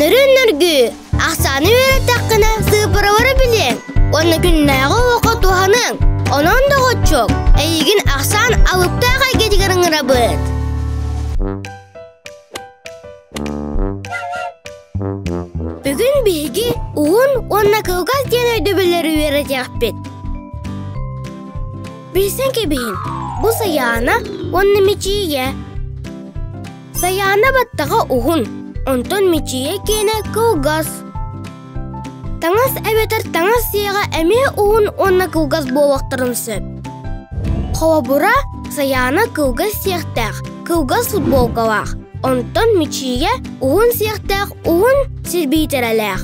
Нөрүн-нөргүү, ахсааны үөрэттэххинэ сыыппаралары билиэҥ уонна күннээҕи олоххо туһаныаҥ. Онон, доҕоччуок, эйигин ахсаан алыптаах эйгэтигэр ыҥырабыт. Бүгүн биһиги уһун уонна кылгас диэн өйдөбүллэри үөрэтиэхпит. Билсэн кэбиһин, бу Сайаана уонна Мичийэ. Сайаана баттаҕа уһун, онтон Мичийэ киэнэ кылгас. Таҥас эбэтэр таҥас сиэҕэ эмиэ уһун уонна кылгас буолуохтарын сөп. Холобура, Сайаана кылгас сиэхтээх, кылгас футболкалаах, онтон Мичийэ уһун сиэхтээх уһун сирбиитэрэлээх.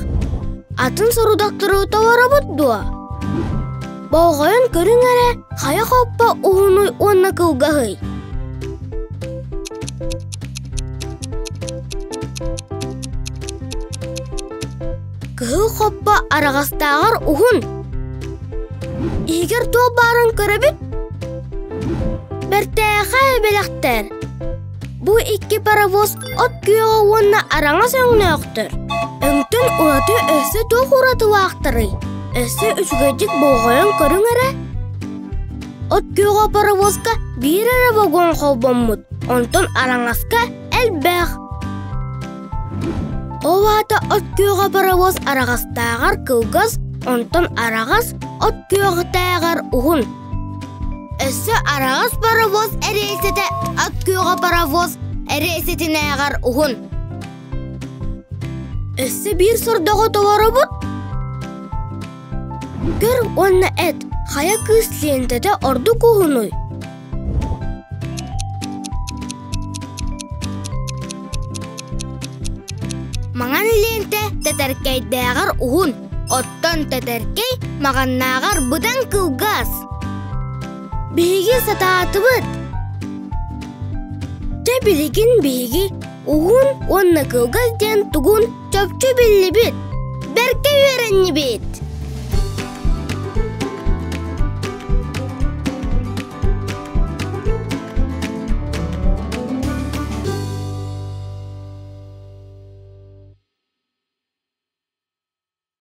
Атын сорудахтары толоробут дуо? Болҕойон көрүҥ эрэ, хайа хоппо уһунуй уонна кылгаһый? Кыһыл хоппо араҕастааҕар уһун. Иһигэр туох баарын көрөбүт? Бэртээхэй бэлэхтэр. Бу икки паровоз от күөҕэ уонна араҥас өҥнөөхтөр. Өҥтөн ураты өссө туох уратылаахтарый? Өссө үчүгэйдик болҕойон көрүҥ эрэ. От күөҕэ паровозка биир эрэ вагон холбоммут, онтон араҥаска элбэх. Ол аата от күөҕэ паровоз араҕастааҕар кылгас, онтон араҕас от күөҕүтээҕэр уһун. Өссө араҕас паровоз эриэйсэтэ от күөҕэ паровоз эриэйсэтинээҕэр уһун. Өссө биир сордоҕу толоробут. Көр уонна эт, хайа кыыс лиэнтэтэ ордук уһунуй? Маҥан лиэнтэ тэтэркэйдээҕэр уһун, оттон тэтэркэй маҕаннааҕар быдан кылгас. Биһиги сатаатыбыт. Дьэ билигин биһиги уһун уонна кылгас диэн тугун чопчу биллибит. Бэркэ үөрэннибит.